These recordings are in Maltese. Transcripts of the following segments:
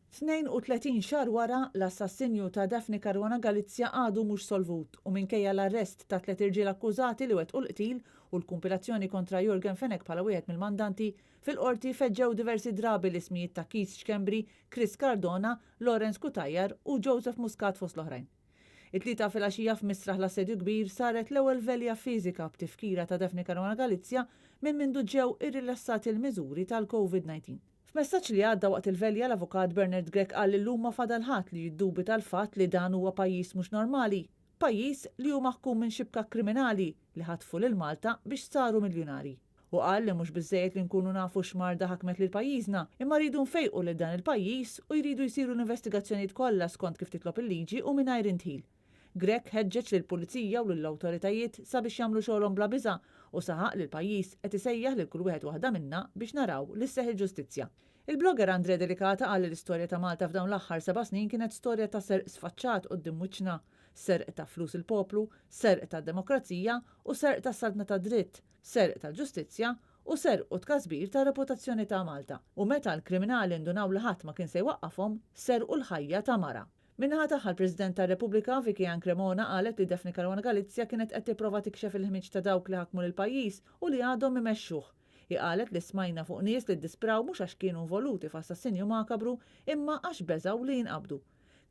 32 xahar wara, l-assassinju ta' Daphne Caruana Galizia għadu mhux solvut u minkejja l-arrest ta' tliet irġiel akkużati li wettqu l-qtil u l-kumpilazzjoni kontra Yorgen Fenech bħala wieħed mill-mandanti, fil-Qorti feġġew diversi drabi l-ismijiet ta' Keith Schembri, Chris Cardona, Lawrence Cutajar u Joseph Muscat fost l-oħrajn. It-Tlieta filgħaxija f'Misraħ l-Assedju Kbir saret l-ewwel velja fiżika b'tifkira ta' Daphne Caruana Galizia minn mindu ġew irrilassati l-miżuri tal-Covid 19. F'messaġġ li għadda waqt il-velja l-Avukat Bernard Grech qal li llum ma fadal ħadd li jiddubita l-fatt li dan huwa pajjiż mhux normali, pajjiż li hu maħkum minn xibka kriminali li ħatfu lil Malta biex saru miljunarji. Hu qal li mhux biżżejjed li nkunu nafu x'marda ħakmet lil pajjiżna, imma rridu nfejqu lil dan il-pajjiż u jridu jsiru l-investigazzjonijiet kollha skont kif titlob il-liġi u mingħajr indħil. Grech ħeġġeġ lill-Pulizija u lill-awtoritajiet sabiex jagħmlu xogħolhom bla biża' u saħaq li l-pajjiż qed isejjaħ lil kull wieħed u waħda minna biex naraw li sseħħ il-ġustizzja. Il-blogger André Delicata qal li l-istorja ta' Malta f'dawn l-aħħar seba' snin kienet storja ta' serq sfaċċat quddiem wiċċna, serq ta' flus il-poplu, serq tad-demokrazija u serq tas-saltna tad-dritt, serq tal-ġustizzja u serq u tkasbir tar-reputazzjoni ta' Malta. U meta l-kriminali ndunaw li ħadd ma kien se jwaqqafhom, serqu l-ħajja ta' mara. Min-naħa tagħha l-President tar-Repubblika, Vicky Ann Cremona qalet li Daphne Caruana Galizia kienet qed tipprova tikxef il-ħmieġ ta' dawk li ħakmu lill-pajjiż u li għadhom imexxuh. Hi qalet li smajna fuq nies li ddispraw mhux għax kienu involuti f'assassinju makabru imma għax beżgħu li jinqabdu.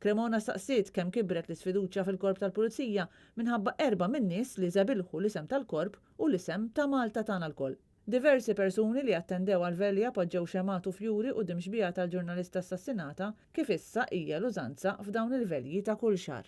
Cremona staqsiet kemm kibret l-isfiduċja fil-Korp tal-Pulizija minħabba erbgħa min-nies li żebilħu l-isem tal-Korp u l-isem ta' Malta tagħna lkoll. Diversi persuni li attendew għall-velja poġġew xemgħat u fjuri quddiem xbieha tal-ġurnalista assassinata kif issa hija l-użanza f'dawn il-velji ta' kull xahar.